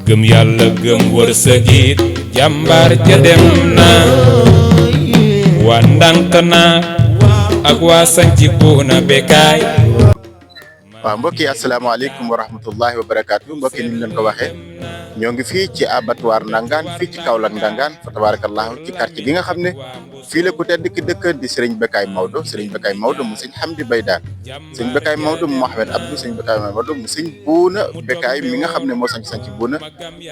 gëm yàlla gëm wërsëg it jàmbaar ja dem na waa ndànk naa ak waa sanci buuna bekaay. waaw mbokk yi asalaamaaleykum wa rahmatullahi wa barakaatu mbokk yi ni ñu leen ko waxee ñoo ngi fii ci abattoir Ndangaan fii ci Kaolack Ndangaan fa tabarakallahu ci quartier gi nga xam ne fii la ku tedd ki dëkk di Serigne Bécaye Maodo mu sëñ Hamdi Baydaan sëñ Bécaye Maodo mu Mohamed Abdou sëñ Bécaye Maodo mu sëñ Buuna Bécaye mi nga xam ne moo sanc Buuna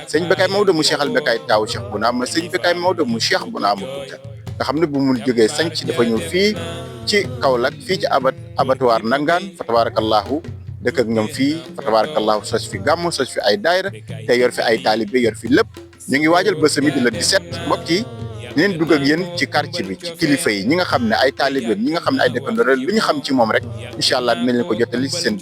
sëñ Bécaye Maodo mu Cheikh al Bécaye taaw Cheikh Buuna ma sëñ Bécaye Maodo mu Cheikh Buuna mu Kunta nga xam ne bu mu jógee sanc dafa ñëw fii ci Kaolack fii ci abattoir Ndangaan fa tabarakallahu dëkk ak ñoom fii fa tabarakallahu sos fi gàmm sos fi ay daayira te yor fi ay taalibe yor fi lépp ñu ngi waajal ba samedi le 17 mbokk yi dinañ dugg ak yéen ci quartier bi ci kilifa yi ñi nga xam ne ay taalibe ñi nga xam ne ay dëkkandoo lu ñu xam ci moom rek incha allah dinañ leen ko jottali seen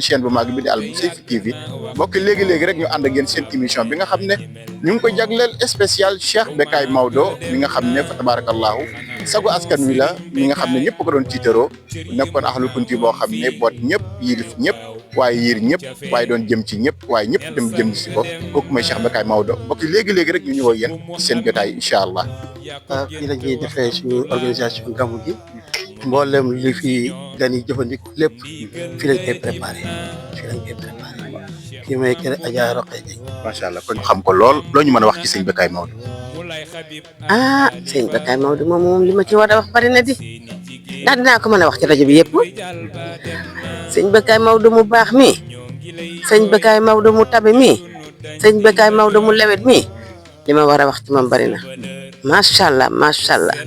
chaîne bu mag bi di Albouseyfi TV mbokk léegi-léegi rek ñu ànd ak yéen seen émission bi nga xam ne ñu ngi ko jagleel spécial Cheikh Bécaye Maodo mi nga xam ne fa tabarakallahu sagu askan wi la mi nga xam ne ñëpp ko doon tiitaroo nekkoon ahlul kunti boo xam ne boot ñëpp yilif ñëpp waaye yiir ñëpp waaye doon jëm ci ñëpp waaye ñëpp dem jëm ci ko kooku mooy Cheikh Bécaye Maodo mbokk léegi-léegi rek ñu ñëw yéen seen jotaay incha allah. fii la ñuy defee suñu organisation gàmmu gi mboolem li fi gan yi jëfandiku lépp fii lañ koy préparé kii may kër Adja Roqe Dieng. macha allah kon xam ko lool loo ñu mën a wax ci sëñ Bécaye Maodo. sëñ Bécaye Maodo moom li ma ci war a wax bari na di ndax dinaa ko mën a wax ci rajo bi yëpp sëñ Bécaye Maodo mu baax mi sëñ Bécaye Maodo mu tabe mi sëñ Bécaye Maodo mu lewet mi li ma war a wax ci moom bari na macha allah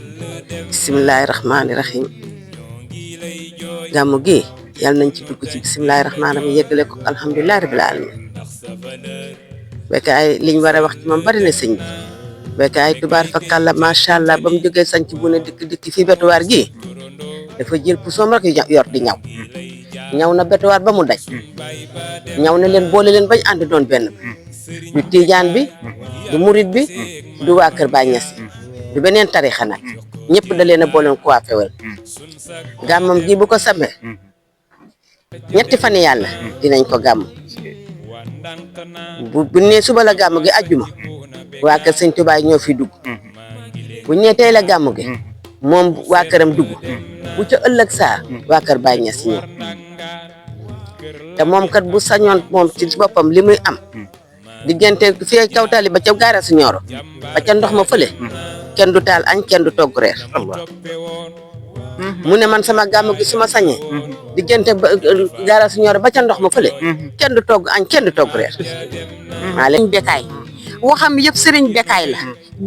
bisimilahi rahmaani rahim gàmmu gi yàlla nañ ci dugg ci bisimilahi rahmaani rahim yeggale ko alhamdulilahi rabil alamin Bécaye liñ war a wax ci moom bari na sëñ bi Bécaye tubaar fakàlla macha allah ba mu jógee sanc bu ne dikk fii betuwaar gi dafa jël pusoom rek yor di ñaw na betuwaar ba mu daj ñaw na leen boole leen bañ ànd doon benn du tiijaan bi du murit bi du waa kër Baay Ñas du beneen tarixa nag ñëpp da leen a booleen coiffé wal gàmmam gi bu ko samee ñetti fan yàlla dinañ ko gàmm bu ne suba la gàmm gi ajjuma waa kër sëñ Tuubaa ñoo fi dugg bu ne tey la gàmm gi moom waa këram dugg bu ca ëllëg saa waa kër Baay Ñas ñëw te moom kat bu sañoon moom ci boppam li muy am diggante fii kaw tali ba ca gaara su ñooro ba ca ndox ma fële kenn du taal añ kenn du togg reer mu ne man sama gàmm gi su ma sañee diggante ba gaara su ñooro ba ca ndox ma fële kenn du togg añ kenn du togg reer maa leen Bécaye waxam yëpp Serigne Bécaye la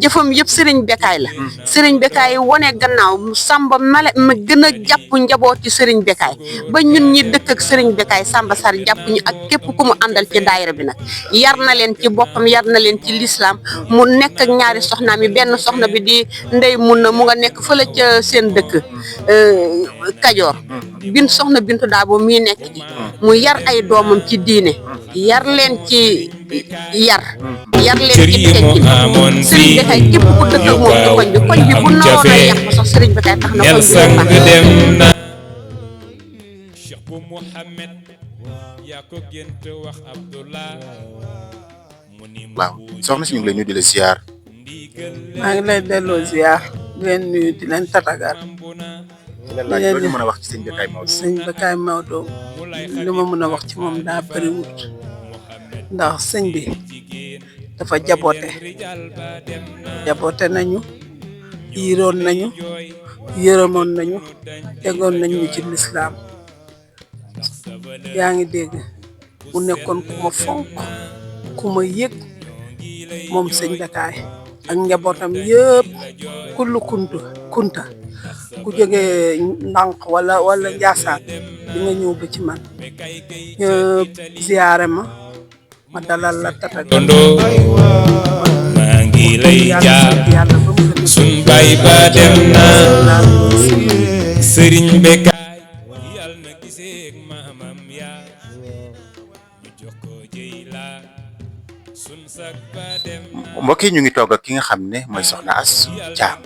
jëfam yëpp Serigne Bécaye la Serigne Bécaye wone gannaaw Samba male ma gën a jàpp njabooti Serigne Bécaye ba ñun ñi dëkk ak Serigne Bécaye Samba Sarr jàpp ñu ak képp ku mu àndal ci daayira bi nag yar na leen ci boppam yar na leen ci lislaam mu nekk ak ñaari soxnaam yi benn soxna bi di ndey mun na mu nga nekk fële ca seen dëkk Kajoor soxna Bintu Daabo mii nekk ci mu yar ay doomam ci diine yar leen ci yar leen ci teggin Serigne Bécaye képp ku dëkk ak moom ci koñ bi bu naroon a yàq sax Serigne Bécaye tax na koñ bi dem na Cheikh bu Mouhamed yaa ko gént wax Abdullah waaw soxna si ñu ngi lay nuyu di la ziar. maa ngi lay delloo ziar di leen nuyu di leen tatagal loo ñu mën a wax ci sëñ Bécaye Maodo. sëñ Bécaye Maodo li ma mën a wax ci moom daa bëriwut ndax sëñ bi dafa jaboote nañu yiroon nañu yërëmoon nañu tegoon nañu ci lislaam yaa ngi dégg mu nekkoon ku ma fonk ku ma yëg moom sëñ Bécaye ak njabootam yëpp kullu kunta ku jógee ndànk wala Njaasaan di nga ñëw ba ci man ñëpp ziyaare ma dalal la tatagal maa ngi lay jaar sun baay ba dem na Serigne Bécaye yàlla na gisee ak maamam yaa ñu jox ko jëy la sun sak ba dem mbokk yi ñu ngi toog ak ki nga xam ne mooy soxna Astou Thiam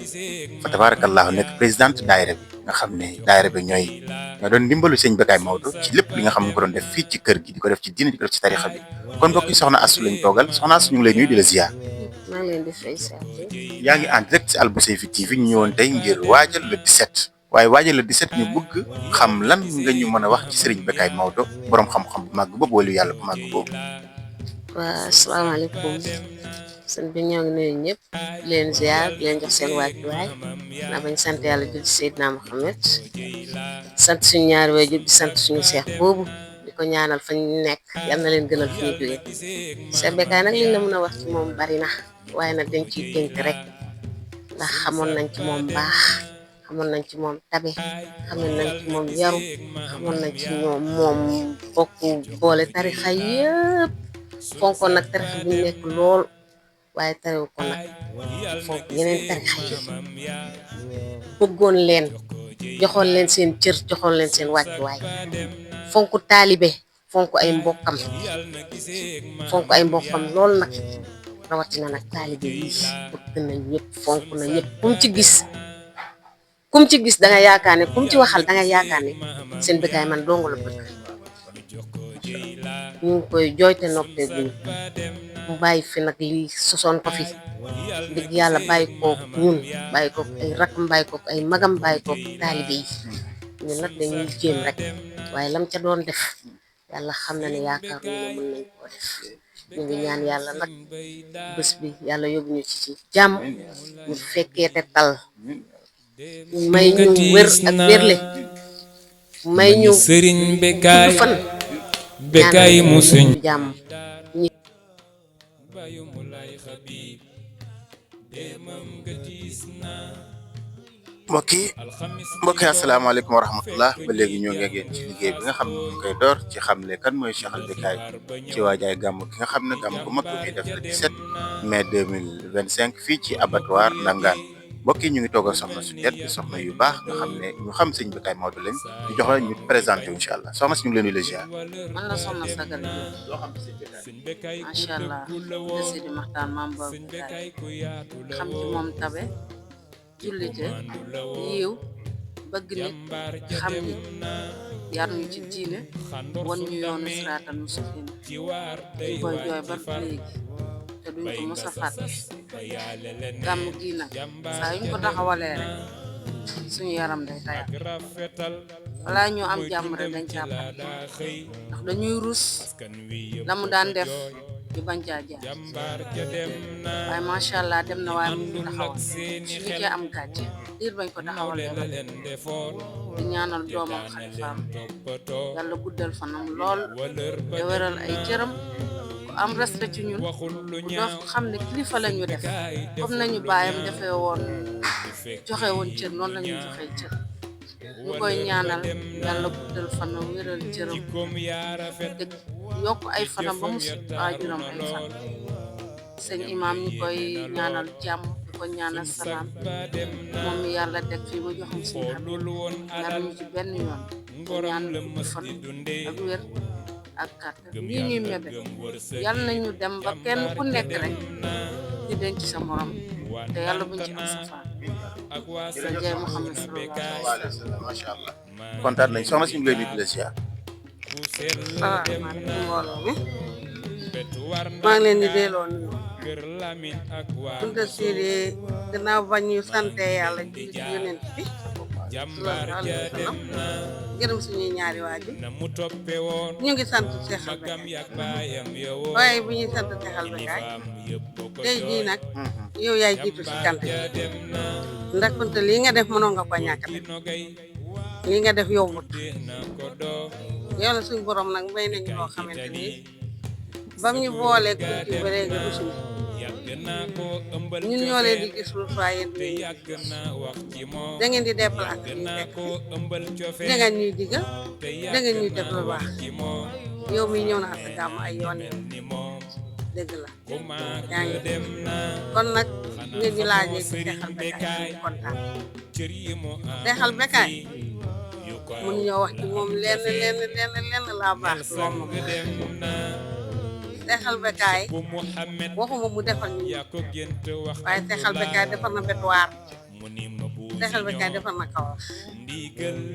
fa tabarakallahu nekk présidente daayira bi nga xam ne daayira bi ñoo doon ndimbalu sëñ Bécaye Maodo ci lépp li nga xam ne ko doon def fii ci kër gi di ko def ci diine di ko def ci tarixa bi kon mbokk yi soxna Astou lañ toogal soxna Astou ñu ngi lay nuyu di la ziar. maa ngi leen di fay saa yaa ngi en direct ci Albouseyfi TV ñu ñëwoon tey ngir waajal le 17 waaye waajal le 17 ñu bëgg xam lan nga ñu mën a wax ci sëriñ Bécaye Maodo borom xam-xam bu màgg boobu wala yàlla bu màgg boobu. waaw asalaamaaleykum sëñ bi ñoo ngi nuyu ñëpp di leen ziar di leen jox seen wàccuwaay na bañ sant yàlla jul ci Seydina Mohamed sant suñu ñaari waajur di sant suñu seex boobu di ko ñaanal fa ñu nekk yal na leen gënal fi ñu jógee Cheikh Bécaye nag liñ la mën a wax ci moom bari na waaye nag dañ ciy tënk rek ndax xamoon nañ ci moom baax xamoon nañ ci moom tabe xamoon nañ ci moom yaru xamoon nañ ci moom bokk boole tarixa yëpp fonkoon nag tarixa bu nekk lool waaye tarew ko nag fonk yeneen tarixa yi bëggoon leen joxoon leen seen cër joxoon leen seen wàccuwaay fonk taalibe fonk ay mbokkam lool nag rawatina nag taalibe yi bëgg na ñëpp fonk na ñëpp kum ci gis da nga yaakaar ne kum ci waxal da nga yaakaar ne seen Bécaye man dongo la bëgg ñu ngi koy jooyte noppee guñu mu bàyyi fi nag lii sosoon ko fi dëgg yàlla bàyyi kook ñun bàyyi kook ay rakam bàyyi kook ay magam bàyyi kook taalibe yi ñun nag dañuy jéem rek waaye lam ca doon def yàlla xam na ne yaakaar ñu ne mën nañ koo def ñu ngi ñaan yàlla nag bés bi yàlla yóbbu ñu ci jàmm ñu fekkee te tal may ñu wér ak wérle may ñu sëriñ Bécaye fan Bécaye mu sëñ jàmm mbokk yi asalaamaaleykum wa rahmatullah ba léegi ñoo ngi ngeen ci liggéey bi nga xam ne ñu koy door ci xamle kan mooy Cheikh Al Bécaye ci waajaay gàmm gi nga xam ne gàmm gu mag bi def le 17 mai 2025 fii ci abattoir Ndangaan mbokk yi ñu ngi toog a soxna su tedd soxna yu baax nga xam ne ñu xam sëñ Bécaye Maodo lañ di jox la ñu présenté wu incha allah soxna si ñu ngi leen di la ziar. man la soxna Sagar Diop macha allah de Sidi Maxtaan maam Ba Bécaye xam ci moom tabe jullite yiw bëgg nit xam nit yar ñu ci diine wan ñu yoonu siraatal mustaqiim ñu koy jooy ba léegi te duñ ko mos a fàtte gàmm gi nag saa yuñ ko taxawalee rek suñu yaram day tayal balaa ñoo am jàmm rek dañ caa fàtte ndax dañuy rus la mu daan def ñu bañ caa jaar waaye macha allah dem na waaye mu ngi taxawal suñu cee am gàcce diir bañ ko taxawalee ba di ñaanal doomam xalifaam yàlla guddal fanam lool te wéral ay cëram ku am respect ci ñun ku doo xam ne kilifa la ñu def comme nañu baayam defee woon joxe woon cër noonu la ñu joxe cër ñu koy ñaanal yàlla guddal fanam wéral cëram te yokk ay fanam ba mu sut waajuram ay fan sëñ imam ñu koy ñaanal jàmm di ko ñaanal salaam moom mi yàlla teg fii ba joxam suñu xam yàlla ñu ci benn yoon ñaan gudd fan ak wér ak kàttan lii ñuy mebe yàlla nañu dem ba kenn ku nekk rek di denc sa morom te yàlla buñ ci am safaan sa jaay Muhammad sallallahu alayhi wa sallam macha allah kontaan nañ soxna si ñu ngi lay nuyu di la ziar. salaamaaleykum mbooloo mi maa ngi leen di delloo nuyu Kunta Sidi gannaaw ba ñu sante yàlla julli ci yonent bi sallallahu alayhi wa sallam gërëm suñuy ñaari waajur ñu ngi sant Cheikh Al Bécaye waaye bu ñuy sant Cheikh Al Bécaye tey jii nag yow yaay jiitu si cant gi ndax Kunta lii nga def mënoo nga ko ñàkk a def lii nga def yombut yow la suñu borom nag may nañu loo xamante ni bam ñu boolee kunti ba léegi rusuñu ñun ñoo leen di gis lu waaye da ngeen di déplacé ñu fekk da ngeen ñuy digal da ngeen ñuy def lu baax yow mi ñëw na sa gàmm ay yoon dëgg la yaa ngi kon nag ngeen ñu laajee ci Cheikh Al Bécaye ñu kontaan Cheikh Al Bécaye mun ñoo wax ci moom lenn laa baax lool moom Cheikh Al Bécaye waxuma mu defal ñu waaye Cheikh Al Bécaye defar na bétuwaar Seexal Bécaye defar na Kaolack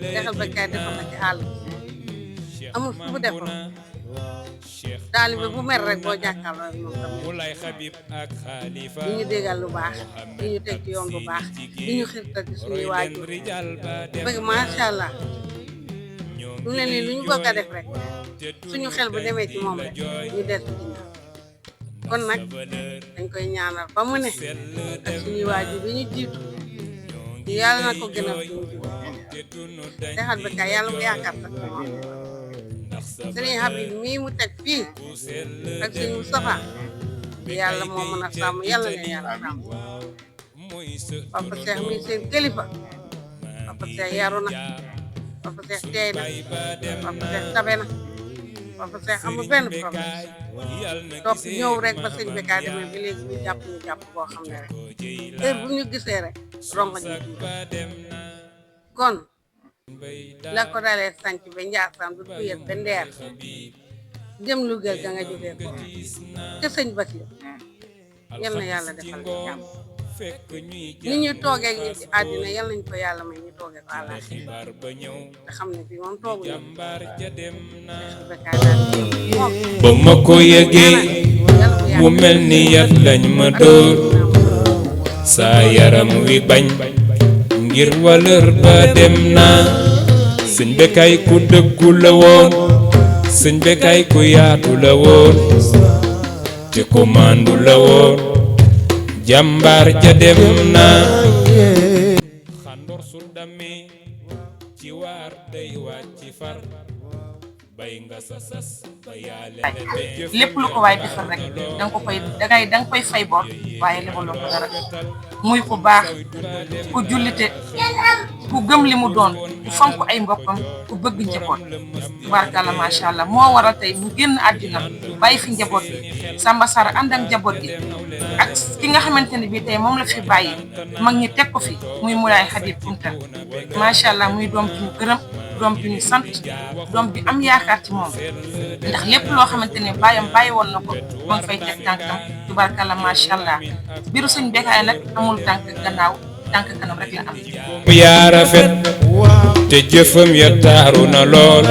Seexal Bécaye defar na ci àll amul fu mu defar taalibe bu mer rek boo jàkkaarloo ak moom tam di ñu déggal lu baax di ñu teg ci yoon bu baax di ñu xirtal ci suñuy waajur bëgg macha allah lu leen ni lu ñu bëgg a def rek suñu xel bu demee ci moom rek ñu deltu ginnaaw kon nag dañ koy ñaanal ba mu ne ak suñuy waajur bi ñu jiitu yàlla na ko gënal suñu jiw Seexal Bécaye yàlla mu yaakaar sax moom Sëriñ Habib mii mu teg fii ak Sëriñ Moustapha yàlla moo mën a sàmm yàlla ne yàlla sàmm Papa Cheikh mii seen kilifa Papa Cheikh yaru na Papa Cheikh teey na Papa Cheikh tabe na Papa Cheikh amul benn problème toog ñëw rek ba Sëriñ Bécaye demee bi léegi ñu jàpp boo xam ne rek heure bu ñu gisee rek ronga ñu kon la ko dalee sanc ba Njaasaan du tuyet ba Ndeer jëm Louga ga nga jógee ko te sëñ Basiir yal na yàlla defal ñu jàmm ni ñu toogee ñi ci àddina yal nañ ko yàlla may ñu toogee ko àllaaxira te xam ne fii moom tooguñu Seexal Bécaye daal ba ma ko yëgee mu mel ni yat lañ ma dóor saa yaram wi bañ ngir valeur ba dem naa Sëñ Bécaye ku dëggu la woon Sëñ Bécaye ku yaatu la woon te ku maandu la woon jàmbaar ja dem naa xandor su damee ci waar day wàcc far bay nga sasas ba yaale lépp lu ko waay defal rek danga koy fay bor waaye lebaloo ko dara muy ku baax ku jullite ku gëm li mu doon ku fonk ay mbokkam ku bëgg njaboot tubaarkàlla macha allah moo waral tey mu génn àddina bàyyi fi njaboot gi Samba Sarr ànd ak njaboot gi ak ki nga xamante ne bii tey moom la fi bàyyi mag ñi teg ko fi muy Moulay Habib Kounta macha allah muy doom bi ñu gërëm doom bi ñu sant doom bi am yaakaar ci moom ndax lépp loo xamante ne bàyyam bàyyi woon na ko ma ngi fay teg tànkam tubaarkàlla macha allah biiru Sëñ Bécaye nag amul tànk gannaaw tànk kanam rek la am. yaa rafet te jëfam ya taaru na lool